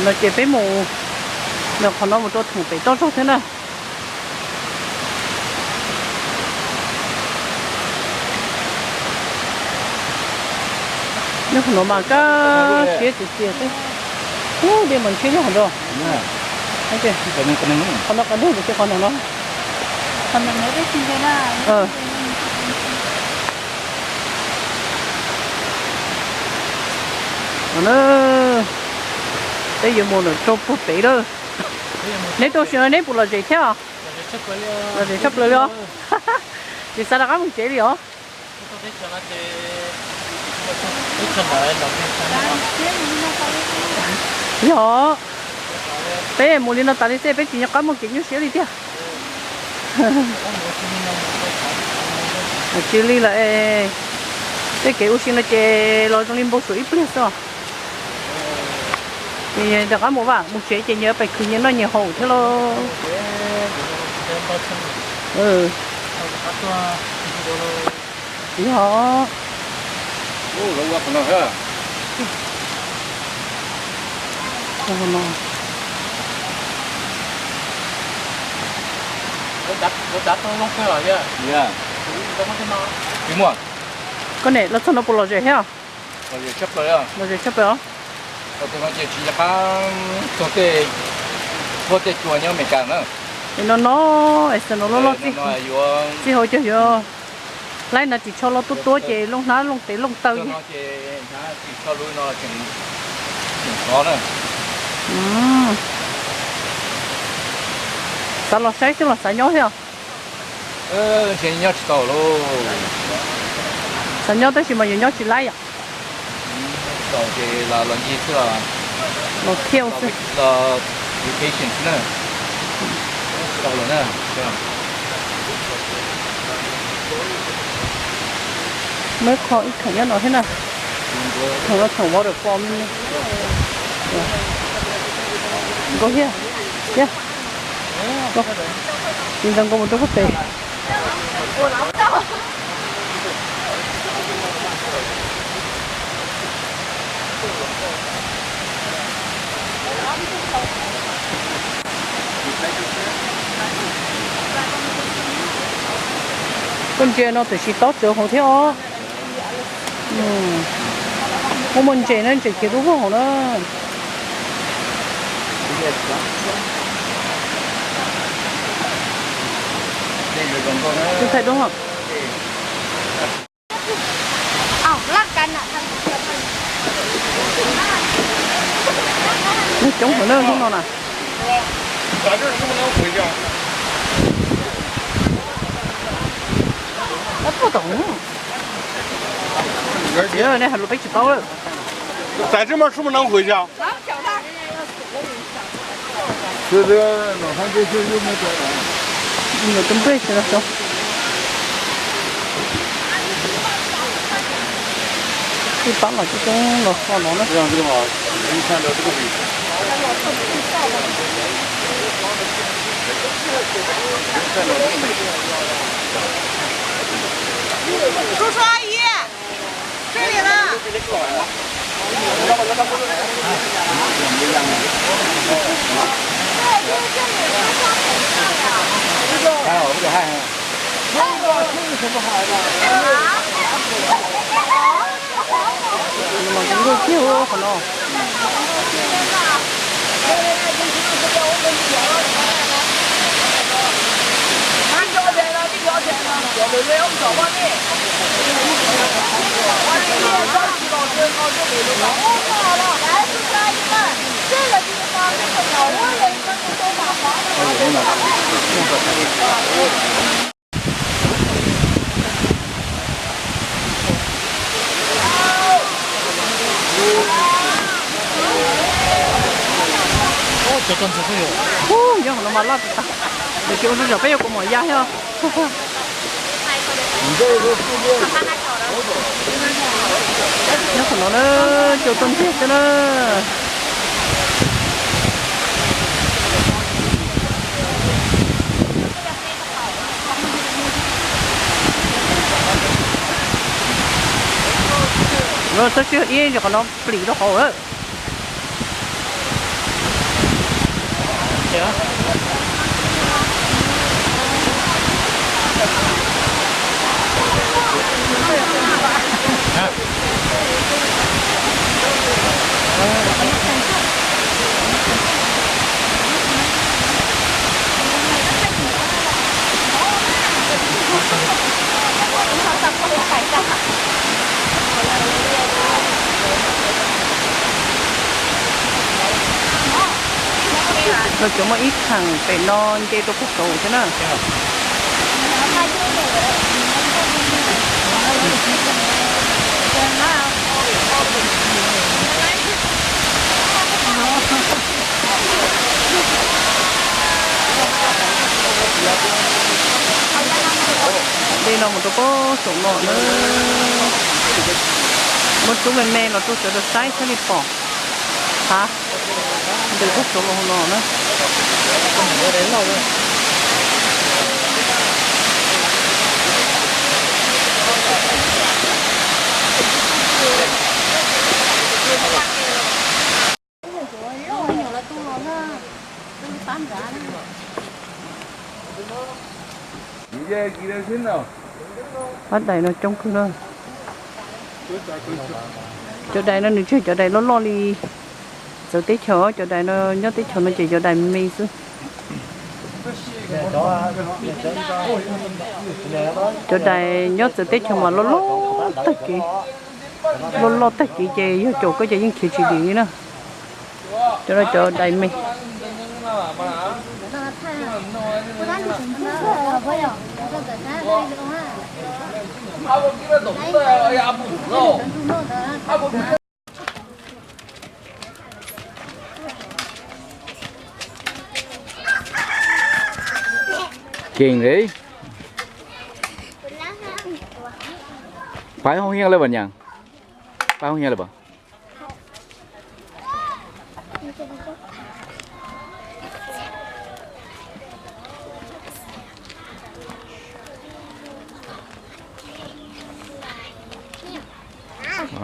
No ces peb mus, no qhov no mus rau theem pem toj zog thiab na. Nyob qhov no mas kaj siab tiag tiag xwb. Ub, dej mas ntshiab nyob qhov no. Qhov no qhov no, qhov no. Peb yuav mus lawm rau puag pem lawm. Neb tuaj si no neb puas lom zem thiab? Lom zem tshaj plaws li os. Tsis xav rov qab mus tsev li os. Yog, peb mus li no tas li xwb peb tsis nco qab muaj kev nyuaj siab li tiag. Tsis li lawm, tej kev ua si no ces los zoo li npau suav ib pliag xwb. Ces rov qab mus vam mus tsev ces nyias pais khwv nyias noj nyias haus thiab lauj. Yog. Koj niam, los txog no puas lom zem thiab? Lom zem tshaj plaws os. Txog tej, txog tej cua nyob Amelikas na. Es no no, es no loj loj txij, txij hauv cog yuav laib na, ris tsho los tuab tuab ces looj hnab looj tes looj taw. Xav los saib xwb los xav nyob thiab? Nyob tsis tau lauj. Xav nyob tab sis mas yuav nyob tsis laib yom. Tau ces los los ncig xwb los. Los thiaj xwb. Los vacation xwb na. Tau lawm na. Muab qho ib theem nyob no thiab na. Theem no theem waterfall me me. Nkauj thiab. Thiab. Tsis ntxeev nkaus mus rau puag pem. Koj ntsia no tiam sis tob tsawv hauv thiab os. Muaj muaj ntses na, ntses khiav dub vog hauv na. Tus thaij dub hos. Coob heev na hnub no na. Nej hais lus peb tsis paub lawm. Tus nplej tsis los tso. Tsis paub los tsis coob los kho no na. Mas kuv ntuj kiag qhov no. Ub, nyob qhov no mas loj tas tas, tiam sis ua zoo yog peb yuav kuv mom ya thiab. Nyob qhov no na, cua tuaj ntiag xwb na. Txhob siab ib ntsis qhov no plim rau hauv lawm. Cov muaj ib theem pem no nce rau pem saud thiab na. Dej no mus rau pem saum no na. Muaj tub me me los rau sawv daws saib thiaj li pom. Ha, ntws pem saud los no na. Pab dais no coob kawg na. Cov dais no nws tsis yog cov dais loj loj li txawv teb chaws, cov dais no nyob teb chaws no ces cov dais me xwb. Cov dais nyob txawv teb chaws mas loj loj tag kev, loj loj tag kev ces yog caum koj ces yeej khiav tsis dim li na. Cov no cov dais me. Keej li. Pais hoob hiab lawm as nyab? Pais hoob hiab lawm as?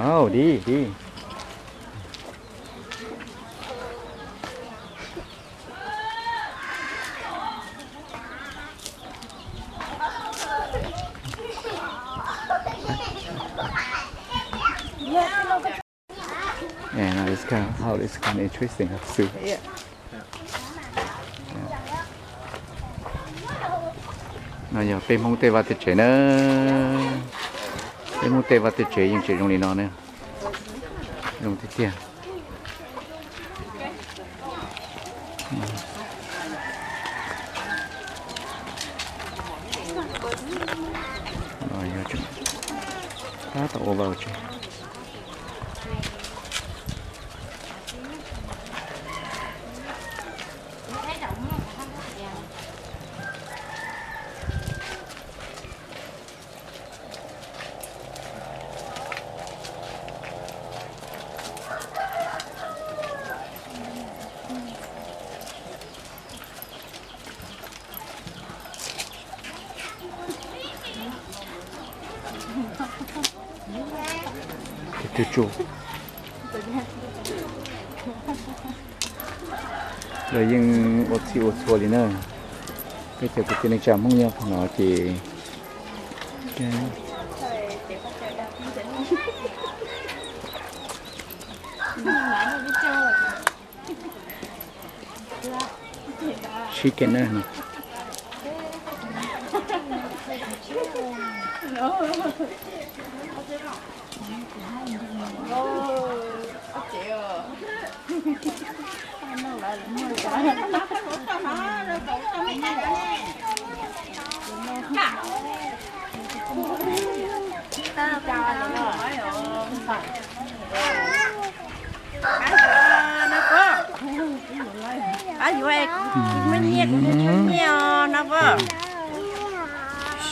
Au, dim dim. Yeah, no, it's kind of, oh, it's kind of interesting. Xwb. No yog peb Hmoob tej vaj tej tsev na. Peb Hmoob tej vaj tej tsev yeej tseem zoo li no na. Zoo tiag tiag. Tab tom ua vaj ua tsev. Tus tsuj lawv yeej ua txhij ua txhua li na. Peb cov kwv tij neej tsa Hmoob nyob qhov no ces sib kev na.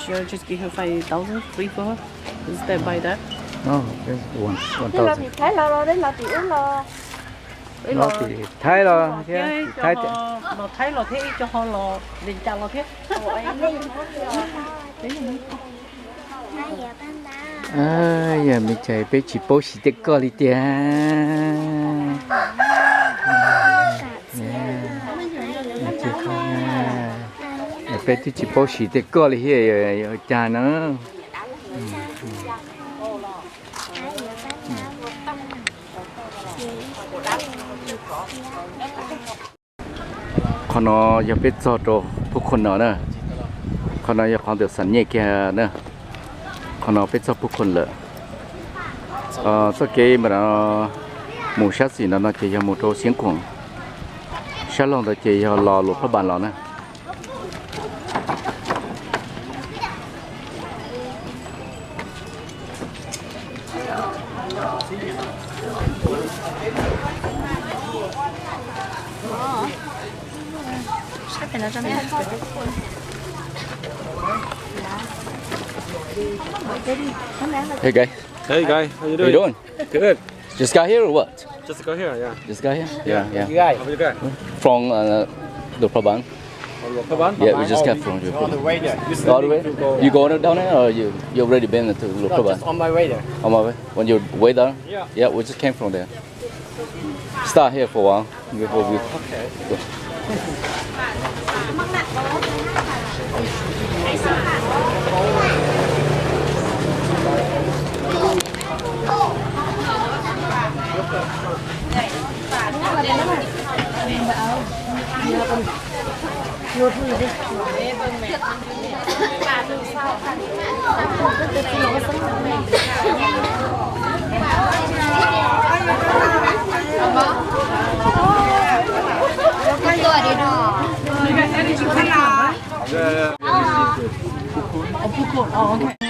Sure, just give her five thousand, three for her. Instead buy that. No, just one, one thousand. Los tim Thaib los, los thiab, los Thaib los thiab ib co ho los, ncas los thiab. Yog me cas peb tsis paub siv tej koj li tiag. Peb twb tsis paub siv tej koj li thiab, yog cas na. Qhov no yog peb txog rau Phub Khuam no na. Qhov no yog qhov ntawm Xam Nyej kiag na. Qhov no peb txog Phub Khuam lawm. Txoj kev mas mus sab xis no no ces yog mus rau Xiav Khuam. Kab laug ntawd ces yog los Luas Phab Npas los na. Hey guys. Hey guys, how you doing? Good. Just got here or what? Just got here, yeah. Just got here? Yeah, yeah. How about you guys? From uh, Luang Prabang. From Luang Prabang? Yeah, we just got from Luang Prabang. On the way there. All the way? You going down there or you you already been to Luang Prabang? No, just on my way there. On my way. When you way down? Yeah. Yeah, we just came from there. Start here for a while. Before we go.